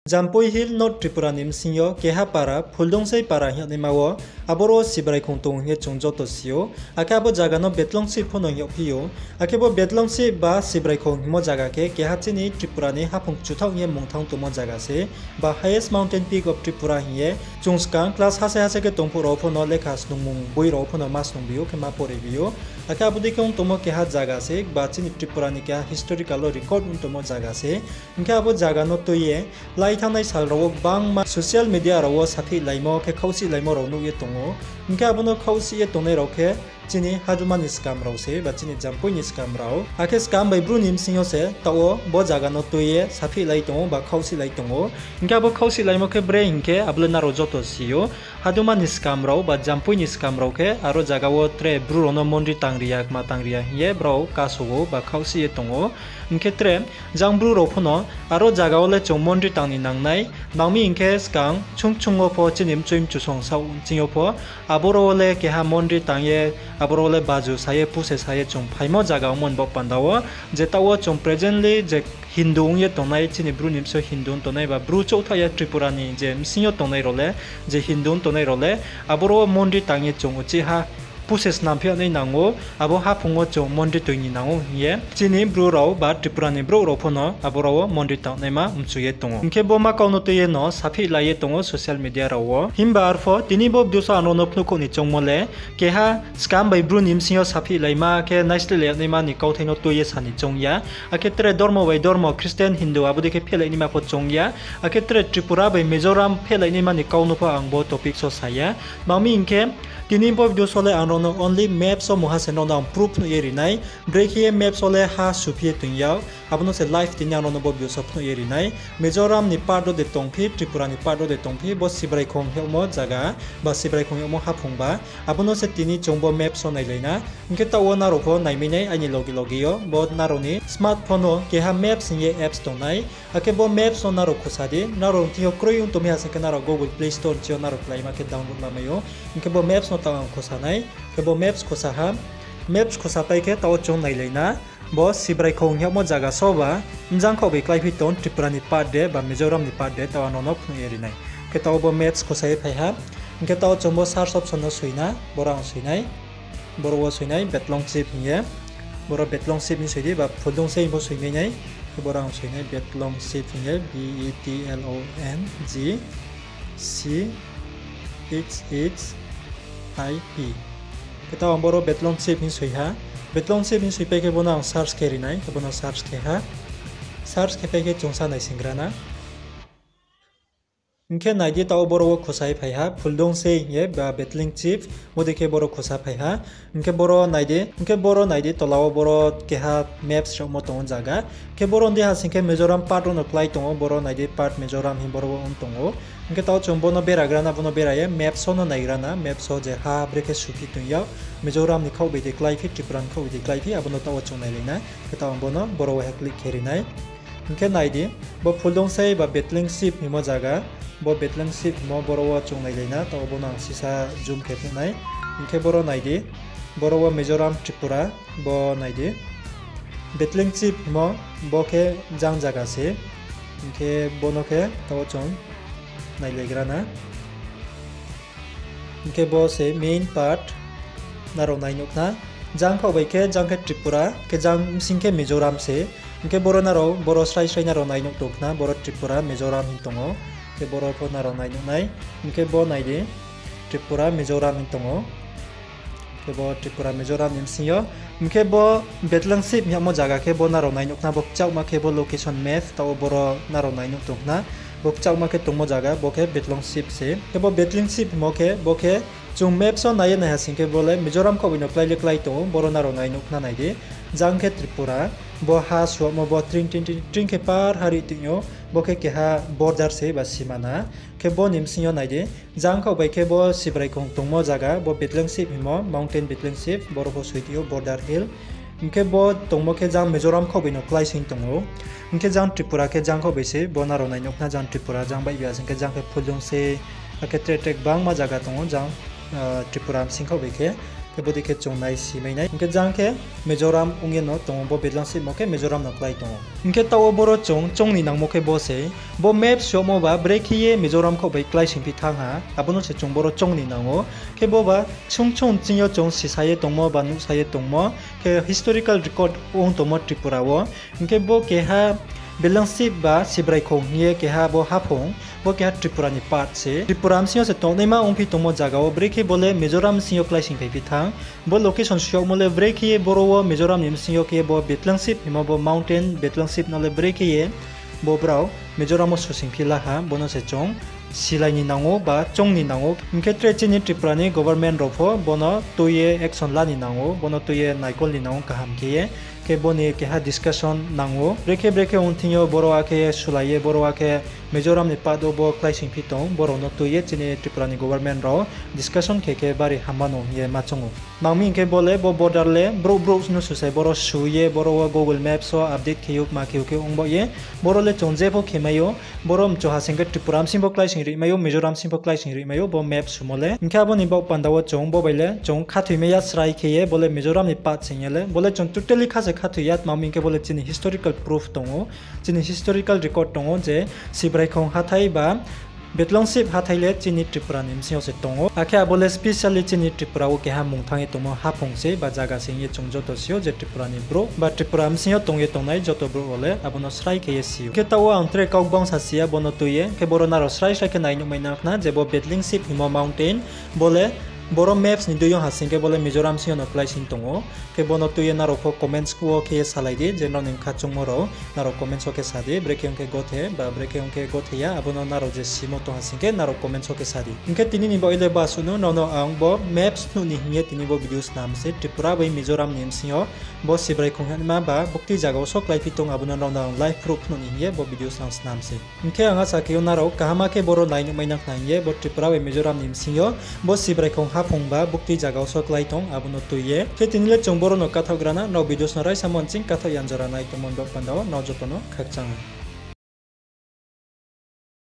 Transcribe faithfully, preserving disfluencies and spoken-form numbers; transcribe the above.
Jampui Hill, North Tripura ni bsing yo keha para, Phuldungsei para hing yagnaima wo, aboro wo Sibraikhong tong ou hing ye chung joto si ou. Akhe abo zaga no Betlong Sip pho no hing yagphi ou. Akhe bo Betlong Sip ba Sibraikhong hingmo zaga khe keha chini Tripura ni haphung kchuthaoh hing ye mungthanng tongmo zaga se, ba highest mountain peak of Tripura hing ye chung skang class hase hase khe tong phuh rao pho no lekha snungmung boi rao pho no ma snungbi ou khe ma pore bi ou. Akhe abo dei khe ong tongmo keha zaga se, ba chini Tripura ni keha historical wo record ong tongmo zaga se. Hing khe abo zaga no tui ye lai thanngnai sal rao wo gbangma social media rao wo saphihlaimo khe khaohsihlaimo rao nuh ye tong ou. Hing khe abo no khaohsih ye tongnai rao khe chini haduma ni skam rao se, ba chini Jampui ni skam rao. Akhe skam bai bru ni bsing yo se taoh wo bo zaga no tui ye saphihlai tong ou ba khaohsihlai tong ou. Hing khe abo khaohsihlaimo khe bre hing khe abo le nrao joto si ou. Haduma ni skam rao ba Jampui ni skam rao khe aro zaga wo tre bru rao no mondri tang ri ya, kma tang ri ya hing ye brao kaso ou ba khaohsih ye tong ou. Hing khe tre jang bru rao pho no aro zaga wo le chung mondri tang ni nangnai, tma hing khe skang chung chung wo pho chini mchui mchusong saoh ching yo pho aboro wo le keha mondri tang ye, aboro wo le baju sa ye, puse sa ye chung phaimo zaga ongmo ni baoh panda wo, je taoh wo chung presently je Hindu ong ye tongnai, chini bru ni bsing yo Hindu ong tongnai ba bru chouhthaoh ya Tripura ni je bsing yo tongnai rao le, je Hindu ong tongnai rao le, aboro wo mondri tang ye chung uchih ha puse snam phi yag nai nang ou, abo haphung wo chung mondri toi ni nang ou hing ye chini bru rao ba Tripura ni brouh rao pho no aboro wo mondri tangnaima mchu ye tong ou. Hing khe bo ma kau no tui ye no saphihlai ye tong ou social media rao wo. Himba arpho tini bo video so ang nrao no phnuhkhouh ni choungmo le, keha skam bai bru ni bsing yo saphihlaima khe naislehlai yag naima ni kauthai no tui ye sa ni choung ya. Akhe tre dormo bai dormo, Christian, Hindu, abo dei khe phehlai naima pho choung ya. Akhe tre Tripura bai Mizoram phehlai naima ni kau no pho ang bo topic so sa ya. Tma hing khe, tini bo video so le ang nrao no only maps wo mungha se nrao no ang proof phnuh ye ri nai. Brekhe ye maps wo le ha suphi ye toing ya, abo no se live tini ang nrao no bo video so phnuh ye ri nai. Mizoram ni part wo de tongphi, Tripura ni part wo de tongphi, bo Sibraikhong hing yagmo zaga, ba Sibraikhong hing yagmo haphung ba, abo no se tini chung bo maps wo nailai na. Hing khe taoh wo nrao pho naimai nai aini loge loge yo, bo nrao ni smartphone wo keha maps hing ye apps tongnai. Akhe bo maps no nrao khosa di, nrao thing yo kroi ong tongmai ha sing khe nrao Google Play Store ni chi yo nrao kláima khe download lamai ou. Hing khe bo maps no taoh ang khosa nai, khe bo maps khosa ha. Maps khosapai khe taoh wo chung nailai na. Bo Sibraikhong hing yagmo zaga so ba, bzang khaoh bai kláiphi tong, Tripura ni part de ba Mizoram ni part de, taoh ang nrao no phnuh ye ri nai. Khe taoh wo bo maps khosa ye phai ha. Hing khe taoh wo chung bo search option no soi na, boro ang soi nai. Boro wo soi nai Betlong Chip hing ye. Boro Betlong Chip hing soi di, ba Phuldungsei hing pho soi mai nai. Khe boro ang soi nai Betlong Chip hing ye, B E T L O N G C H H I P. Khe taoh ang boro Betlong Chip hing soi ha. Betlong Chip hing soipai khe bo no ang search khe ri nai, khe bo no search khe ha. Search khe pai khe chung sa naisinggra na. Hing khe nai di, taoh wo boro wo khosa ye phai ha, Phuldungsei hing ye ba Betlong Chip, bodei khe boro khosa phai ha. Hing khe boro nai di, hing khe boro nai di, tola wo boro keha maps rimo tong ou zaga. Khe boro ndi ha sing khe Mizoram part wo no klái tong ou, boro nai di, part Mizoram hing boro wo ong tong ou. Hing khe taoh chung bo no beragra na, bo no bera ye maps wo no naigra na, maps wo je ha brekhe suphi toing ya, Mizoram ni khaoh bai de kláiphi, Tripura ni khaoh bai de kláiphi, abo no taoh wo chung nailai na. Khe taoh ang bo no boro wo he click khe ri nai. Hing khe nai di, bo Phuldungsei ba Betlong Chip hingmo zaga, bo Betlong Chip hingmo boro wo chung nailai na, taoh bo no ang sisa zoom khe phnuh nai. Hing khe boro nai di, boro wo Mizoram, Tripura, bo nai di. Betlong Chip hingmo, bo khe jang zaga se. Hing khe bo no khe taoh chung nailaigra na. Hing khe bo se main part, nrao nai nuh khna. Jang khaoh bai khe, jang khe Tripura, khe jang bsing khe Mizoram se. Hing khe boro nrao, boro srai srai nrao nai nuh tong khna, boro Tripura, Mizoram hing tong ou. Khe boro pho nrao nai nuh nai. Hing khe bo nai di, Tripura, Mizoram hing tong ou. Khe bo Tripura, Mizoram ni bsing yo. Hing khe bo Betlong Chip hingmo zaga khe bo nrao nai nuh khna, bo kchaohma khe bo location map, taoh wo boro nrao nai nuh tong khna. Bo kchaohma khe tongmo zaga, bo khe Betlong Chip se. Khe bo Betlong Chip hingmo khe, bo khe chung maps wo nai ye nai ha sing khe bo le Mizoram khaoh bai no klái le klái tong ou, boro nrao nai nuh khna nai di. Jang khe Tripura, bo ha suamo bo tring tring tring tring khe par ha ri tong ou, bo khe keha border se ba simana. Khe bo ni bsing yo nai di, jang khaoh bai khe bo Sibrai Khong tongmo zaga, bo Betlong Chip hingmo, mountain Betlong Chip, boro pho soi tong ou border hill. Hing khe bo tongmo khe jang Mizoram khaoh bai no klái sing tong ou. Hing khe jang Tripura khe jang khaoh bai se, bo nrao nai nuh khna jang Tripura jang baih bi ya sing khe jang khe Phuldungsei, akhe tre tre gbangma zaga tong ou jang, ah, Tripura bsing khaoh bai khe. Bodei khe chung nai si mai nai. Hing khe jang khe Mizoram ong ye no tong ou, bo Bedlangsip mo khe Mizoram no klái tong ou. Hing khe taoh wo boro chung choung ni nangmo khe bo se, bo map siyagmo ba brekhe ye Mizoram khaoh bai klái sing phi thanng ha, abo no se chung boro choung ni nang ou. Khe bo ba sung chung ching yo chung sisa ye tongmo ba nuhsa ye tongmo, khe historical record ong tongmo Tripura wo. Hing khe bo keha Bedlangsip ba Sibraikhong hing ye keha bo haphung, bo keha Tripura ni part se. Tripura bsing yo se tongnaima ongphi tongmo zaga wo, brekhe bo le Mizoram bsing yo klái sing phai phi thanng. Bo location siyagmo le brekhe ye boro wo Mizoram ni bsing yo khe bo Bedlangsip hingmo bo mountain Bedlangsip no le brekhe ye bo brao Mizoram wo susing phi la ha, bo no se chung silai ni nang ou ba choung ni nang ou. Hing khe tre chini Tripura ni government rao pho bo no tui ye action la ni nang ou, bo no tui ye naikol ni nang ou kaham khe ye. Khe bo ni keha discussion nang ou. Brekhe brekhe ong thing yo boro akhe sulai ye, boro akhe Mizoram ni part wo bo klái sing phi tong, bo rao no tui ye chini Tripura ni government rao discussion khe khe bari hamma no hing ye ma choung ou. Mang mi hing khe bo le bo border le brouh brouh no susai boro su ye, boro wo Google Maps wo update khe ou, ma khe ou khe ong baoh ye, boro le chung je pho khe mai ou, boro mchu ha sing khe Tripura bsing pho klái sing ri mai ou, Mizoram bsing pho klái sing ri mai ou, bo map sumo le. Hing khe abo ni baoh panda wo chung bo bai le chung khathoimai ya srai khe ye, bo le Mizoram ni part sing ye le, bo le chung totally kha se khathoi ya, tma hing khe bo le chini historical proof tong ou, chini historical record tong ou je Sibraikhong hathái ba Bedlangsip hathái le chini Tripura ni bsing yo se tong ou. Akhe abo le specially chini Tripura wo keha mungthang ye tongmo haphung se ba zaga se hing ye chung joto si ou, je Tripura ni brouh ba Tripura bsing yo tong ye tongnai joto brouh rao le abo no srai khe ye si ou. Khe taoh wo ang tre kau gbang sa si ya bo no tui ye, khe boro nrao srai srai khe nai nuhmai nang khna je bo Bedlangsip hingmo mountain, bo le boro maps ni dui yo ha sing khe bo le Mizoram bsing yo no klái sing tong ou. Khe bo no tui ye nrao pho comments wo khe ye salai di, je nrao ni bkha choungmo rao nrao comments wo khe sa di, brekhe ong khe gothe ba brekhe ong khe gothe ya, abo no nrao je simo tong ha sing khe nrao comments wo khe sa di. Hing khe tini ni baoh ye le basuh no nrao no ang bo maps phnuh ni hing ye tini bo video snam se, Tripura bai Mizoram ni bsing yo bo Sibraikhong hingma ba bukti zaga wo so klái phi tong, abo no nrao no ang live proof phnuh ni hing ye bo video snam snam se. Hing khe ang asa khe ou nrao kaham khe boro nai nuhmai nang khna hing ye, bo Tripura bai Mizoram ni bsing yo bo Sibraikhong haphung ba bukti zaga wo so klái tong, abo no tui ye. Khe tini le chung boro no kathaoh gra na, nrao videos no raisa mo nching kathaoh yan jora nai tongmo ni baoh panda wo nrao joto no khakchang ou.